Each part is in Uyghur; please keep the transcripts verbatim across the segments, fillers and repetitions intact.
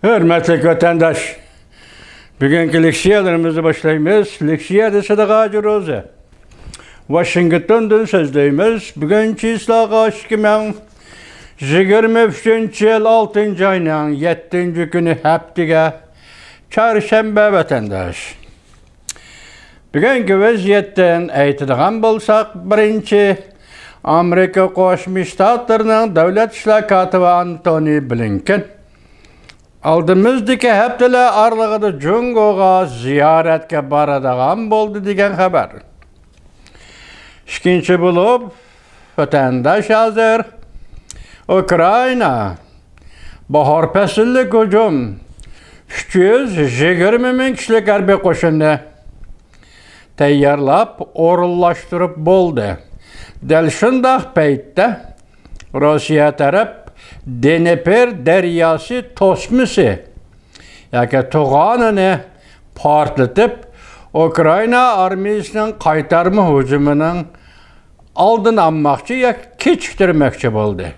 ھۆرمەتلىك ۋەتەنداش، بۈگۈنكى لېكسىيەلىرىمىزنى باشلايمىز. لېكسىيە دېسىدىغا ھاجى روزى. ۋاشىنگتوندىن سۆزلەيمىز. بۈگۈن چىسلاغا ئىككى مىڭ يىگىرمە ئۈچىنچى يىل ئالتىنچى ئاينىڭ يەتتىنچى كۈنى، ھەپتىگە چارشەنبە، ۋەتەنداش. بۈگۈنكى ۋەزىيەتتىن ئېيتىدىغان بولساق، بىرىنچى، ئامېرىكا قوشما شتاتلىرىنىڭ دۆلەت ئىشلار كاتىپى ئانتونى بلىنكېن ئالدىمىزدىكى ھەپتىلەر ئارىلىقىدا جۇڭگوغا زىيارەتكە بارىدىغان بولدى دېگەن خەۋەر. ئىككىنچى بولۇپ، ۋەتەنداش ھازىر ئۇكرائىنا باھار پەسىللىك ھۇجۇم، ئۈچ يۈز يىگىرمە مىڭ كىشىلىك ھەربىي قوشۇننى تەييارلاپ، ئورۇنلاشتۇرۇپ بولدى. دەل شۇنداق پەيتتە روسىيە تەرەپ دنېپر دەرياسى توسمىسى ياكى توغانىنى پارتلىتىپ، ئۇكرائىنا ئارمىيىسىنىڭ قايتارما ھۇجۇمىنىڭ ئالدىنى ئالماقچى ياكى كېچىكتۈرمەكچى بولدى.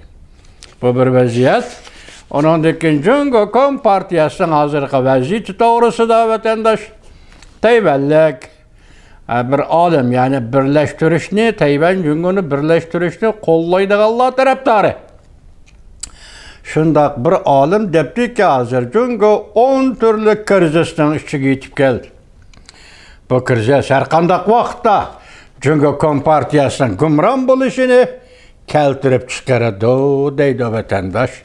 بۇ بىر ۋەزىيەت. ئۇنىڭدىن كېيىن جۇڭگو كومپارتىيەسىنىڭ ھازىرقى ۋەزىيىتى توغرىسىدا، ۋەتەنداش، تەيۋەنلىك، ھە، بىر ئالىم، يەنى بىرلەشتۈرۈشنى، تەيۋەن جۇڭگونى بىرلەشتۈرۈشنى قوللايدىغانلار تەرەپدارى. شۇنداق بىر ئالىم دەپتىكى، ھازىر جۇڭگو ئون تۈرلۈك كىرىزىسنىڭ ئىچىگە يېتىپ كەلدى. بۇ كىرىزىس ھەرقانداق ۋاقىتتا جۇڭگو كومپارتىيەسىنىڭ گۇمران بولۇشىنى كەلتۈرۈپ چىقىرىدۇ، دەيدۇ ۋەتەنداش.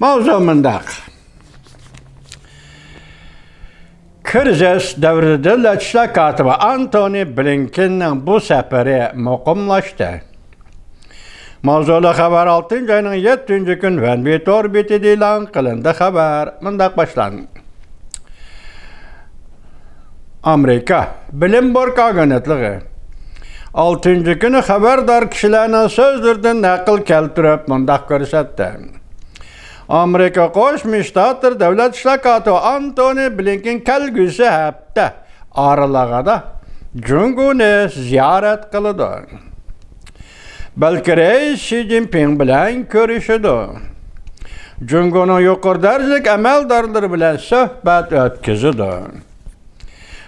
ماۋزۇ مۇنداق. كىرىزىس دەۋرىدە دۆلەت ئىشلار كاتىپى ئانتونى بلىنكېننىڭ بۇ سەپىرى مۇقىملاشتى. ماۋزۇلۇق خەۋەر ئالتىنچى ئاينىڭ يەتتىنچى كۈنى ۋەنبى تور بېتىدە ئېلان قىلىندى. خەۋەر مۇنداق باشلاندى. ئامېرىكا بىلىمبورگ ئاگېنتلىقى ئالتىنچى كۈنى خەۋەردار كىشىلەرنىڭ سۆزلىرىدىن نەقىل كەلتۈرۈپ مۇنداق كۆرسەتتى. ئامېرىكا قوشما شتاتلىرى دۆلەت ئىشلار كاتىپى ئانتونى بلىنكېن كەلگۈسى ھەپتە ئارىلىقىدا جۇڭگونى زىيارەت قىلىدۇ. بەلكى رەئىس شى جىنپىڭ بىلەن كۆرۈشىدۇ. جۇڭگونىڭ يۇقىرى دەرىجىلىك ئەمەلدارلىرى بىلەن سۆھبەت ئۆتكۈزىدۇ.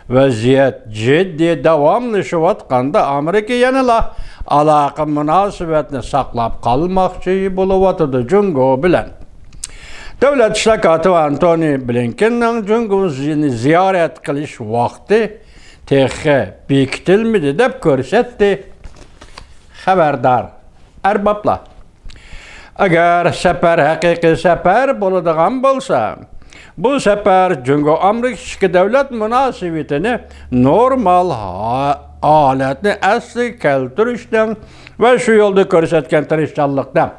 ۋەزىيەت جىددىي داۋاملىشىۋاتقاندا، ئامېرىكا يەنىلا ئالاقە مۇناسىۋەتنى ساقلاپ قالماقچى بولۇۋاتىدۇ جۇڭگو بىلەن. دۆلەت ئىشلار كاتىپى ئانتونى بلىنكېننىڭ جۇڭگونى زىيارەت قىلىش ۋاقتى تېخى بېكىتىلمىدى، دەپ كۆرسەتتى. خەۋەردار ئەربابلار، ئەگەر سەپەر ھەقىقىي سەپەر بولىدىغان بولسا، بۇ سەپەر جۇڭگو ئامېرىكا ئىچكى دۆلەت مۇناسىۋىتىنى نورمال ھا-، ھالەتنى ئەسلىگە كەلتۈرۈشنىڭ ۋە شۇ يولدا كۆرسەتكەن تىرىشچانلىقنىڭ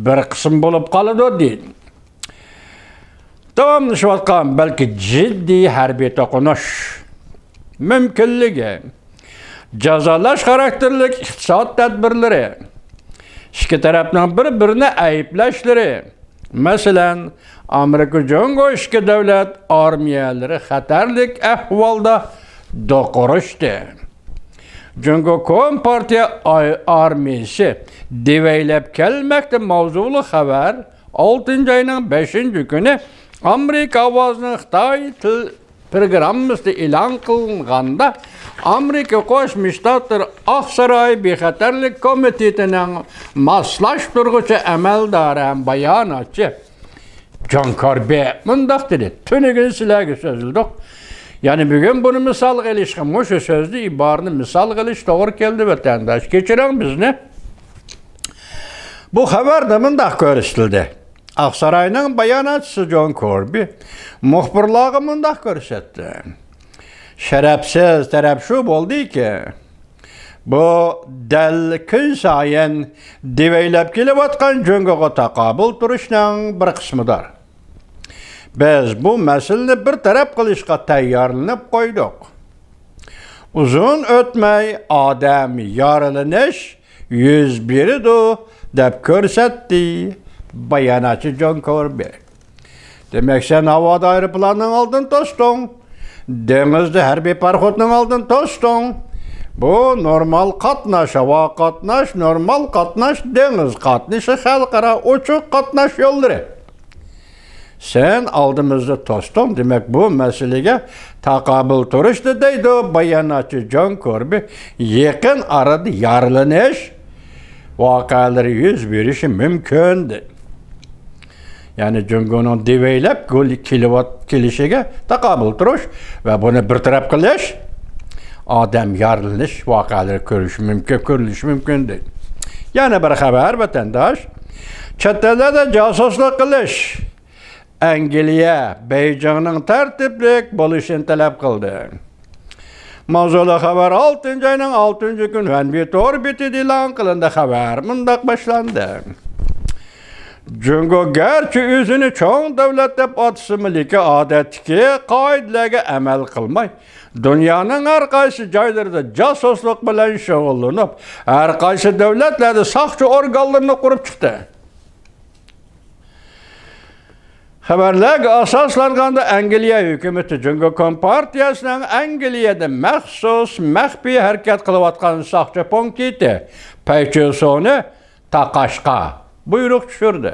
بىر قىسمى بولۇپ قالىدۇ، دېدى. داۋاملىشىۋاتقان، بەلكى جىددىي ھەربىي توقۇنۇش مۇمكىنلىكى، جازالاش خاراكتېرلىك ئىقتىساد تەدبىرلىرى، ئىككى تەرەپنىڭ بىر-بىرىنى ئەيىبلەشلىرى، مەسىلەن، ئامېرىكا جۇڭگو ئىككى دۆلەت ئارمىيەلىرى خەتەرلىك ئەھۋالدا دوقۇرۇشتى. جۇڭگو كومپارتىيە ئاي-، ئارمىيىسى دېۋەيلەپ كەلمەكتە ماۋزۇلۇق خەۋەر ئالتىنچى ئاينىڭ بەشىنچى كۈنى ئامېرىكا ئاۋازىنىڭ خىتاي تىل پروگراممىسىدا ئېلان قىلىنغاندا، ئامېرىكا قوشما شتاتلىرى ئاقساراي بىخەتەرلىك كومىتېتىنىڭ ماسلاشتۇرغۇچى ئەمەلدارى ھەم باياناتچى جون كوربى مۇنداق دېدى، تۈنۈگۈن سىلەرگە سۆزلىدۇق. يەنى بۈگۈن بۇنى مىسالغا ئېلىشقا، مۇشۇ سۆزنى، ئىبارىنى مىسالغا ئېلىش توغرا كەلدى، ۋەتەنداش. كەچۈرۈڭ بىزنى. بۇ خەۋەردە مۇنداق كۆرسىتىلدى. ئاقساراينىڭ باياناتچىسى جون كوربى مۇخبىرلارغا مۇنداق كۆرسەتتى. شەرەپسىز تەرەپ شۇ بولدىكى، بۇ دەل كۈنسايىن دېۋەيلەپ كېلىۋاتقان جۇڭگوغا تاقابىل تۇرۇشنىڭ بىر قىسمىدۇر. بىز بۇ مەسىلىنى بىر تەرەپ قىلىشقا تەييارلىنىپ قويدۇق. ئۇزۇن ئۆتمەي ئادەم يارىلىنىش يۈز بېرىدۇ، دەپ كۆرسەتتى باياناتچى جون كوربى. دېمەك، سەن ھاۋادا ئايروپىلاننىڭ ئالدىنى توستۇڭ، دېڭىزدا ھەربىي پاراخوتنىڭ ئالدىنى توستۇڭ، بۇ نورمال قاتناش، ھاۋا قاتناش، نورمال قاتناش، دېڭىز قاتنىشى، خەلقئارا ئوچۇق قاتناش يوللىرى. سەن ئالدىمىزدا توستۇڭ، دېمەك، بۇ مەسىلىگە تاقابىل تۇرۇشتا، دەيدۇ باياناتچى جون كوربى، يېقىن ئارىدا يارىلىنىش ۋەقەلىرى يۈز بېرىشى مۇمكىن، دەيدۇ. يەنى جۇڭگونىڭ دېۋەيلەپ گول-، كېلىۋات-، كېلىشىگە تاقابىل تۇرۇش ۋە بۇنى بىر تەرەپ قىلىش، ئادەم يارىلىنىش ۋەقەلىرى كۆرۈشى مۇمكىن، كۆرۈلۈشى مۇمكىن، دەيدۇ. يەنە بىر خەۋەر، ۋەتەنداش. چەت ئەللەردە جاسۇسلۇق قىلىش ئەنگلىيە، بېيجىڭنىڭ تەرتىپلىك بولۇشىنى تەلەپ قىلدى. ماۋزۇلۇق خەۋەر ئالتىنچى ئاينىڭ ئالتىنچى كۈنى ھۈەنبىي تور بېتىدە ئېلان قىلىندى. خەۋەر مۇنداق باشلاندى. جۇڭگو گەرچە ئۆزىنى چوڭ دۆلەت دەپ ئاتىسىمۇ، لېكىن ئادەتتىكى قائىدىلەرگە ئەمەل قىلماي، دۇنيانىڭ ھەر قايسى جايلىرىدا جاسۇسلۇق بىلەن شۇغۇللىنىپ، ھەر قايسى دۆلەتلەردە ساقچى ئورگانلىرىنى قۇرۇپ چىقتى. خەۋەرلەرگە ئاساسلانغاندا، ئەنگلىيە ھۆكۈمىتى جۇڭگو كومپارتىيەسىنىڭ ئەنگلىيەدە مەخسۇس مەخپىي ھەرىكەت قىلىۋاتقان ساقچى پونكىتى پەيچۈسونى تاقاشقا بۇيرۇق چۈشۈردى.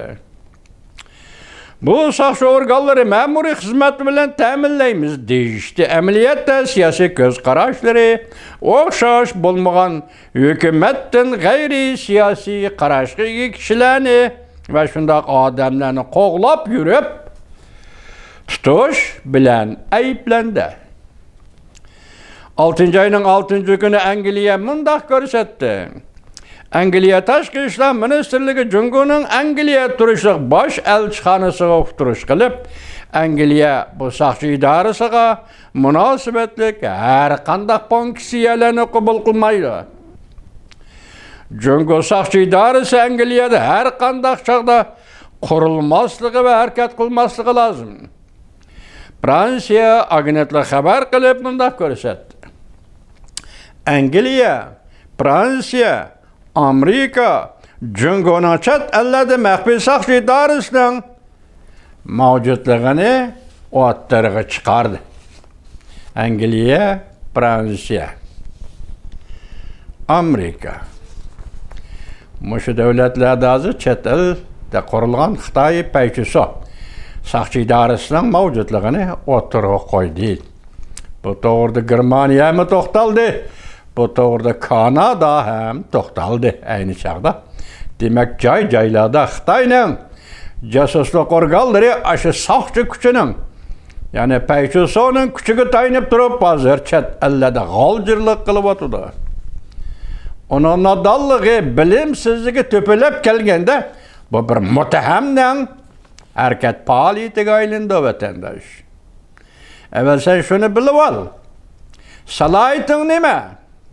بۇ ساقچى ئورگانلىرى مەمۇرىي خىزمەت بىلەن تەمىنلەيمىز دېيىشتى. ئەمەلىيەتتە سىياسىي كۆز قاراشلىرى ئوخشاش بولمىغان، ھۆكۈمەتتىن غەيرىي سىياسىي قاراشقا ئىگە كىشىلەرنى ۋە شۇنداق ئادەملەرنى قوغلاپ يۈرۈپ تۇتۇش بىلەن ئەيىبلەندى. ئالتىنچى ئاينىڭ ئالتىنچى كۈنى ئەنگلىيە مۇنداق كۆرسەتتى. ئەنگلىيە تاشقى ئىشلار مىنىستىرلىكى جۇڭگونىڭ ئەنگلىيە تۇرۇشلۇق باش ئەلچىخانىسىغا ئۇقتۇرۇش قىلىپ، ئەنگلىيە بۇ ساقچى ئىدارىسىغا مۇناسىۋەتلىك ھەر قانداق پونكسىيەلەرنى قوبۇل قىلمايدۇ. جۇڭگو ساقچى ئىدارىسى ئەنگلىيەدە ھەر قانداق چاغدا قۇرۇلماسلىقى ۋە ھەرىكەت قىلماسلىقى لازىم. فرانسىيە ئاگېنتلىقى خەۋەر قىلىپ مۇنداق كۆرسەتتى. ئەنگلىيە، فرانسىيە، ئامېرىكا جۇڭگونىڭ چەت ئەللەردە مەخپىي ساقچى ئىدارىسىنىڭ مەۋجۇتلۇقىنى ئوتتۇرىغا چىقاردى. ئەنگلىيە، فرانسىيە، ئامېرىكا. مۇشۇ دۆلەتلەردە ھازىر چەت ئەلدە قۇرۇلغان خىتاي پەيچۈسو ساقچى ئىدارىسىنىڭ مەۋجۇتلۇقىنى ئوتتۇرىغا قويدى. بۇ توغرىدا گېرمانىيەمۇ توختالدى. بۇ توغرىدا كانادا ھەم توختالدى ئەينى چاغدا. دېمەك، جاي-جايلاردا خىتاينىڭ جاسۇسلۇق ئورگانلىرى ئاشۇ ساقچى كۈچىنىڭ، يەنى پەيچۈسونىڭ كۈچىگە تايىنىپ تۇرۇپ، ھازىر چەت ئەللەردە غالجىرلىق قىلىۋاتىدۇ. ئۇنىڭ نادانلىقى، بىلىمسىزلىكى تۆپىلەپ كەلگەندە، بۇ بىر مۇتتەھەمنىڭ ھەرىكەت پائالىيىتىگە ئايلىنىدۇ، ۋەتەنداش. ئەۋەل سەن شۇنى بىلىۋال. سالاھىيىتىڭ نېمە؟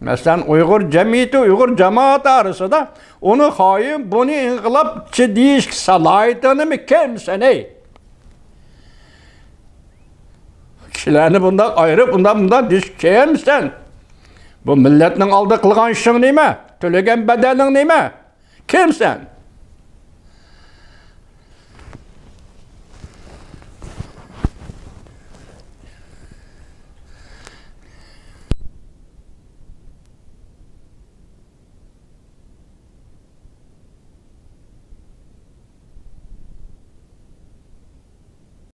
مەسىلەن، ئۇيغۇر جەمئىيىتى، ئۇيغۇر جامائىتى ئارىسىدا ئۇنى خائىن، بۇنى ئىنقىلابچى دېيىشكە سالاھىيىتىڭ نېمە؟ كىمسەن، ھەي؟ كىشىلەرنى بۇنداق ئايرىپ، ئۇنداق، بۇنداق دېيىشكە كىمسەن؟ بۇ مىللەتنىڭ ئالدىدا قىلغان ئىشىڭ نېمە؟ تۆلىگەن بەدەلىڭ نېمە؟ كىمسەن؟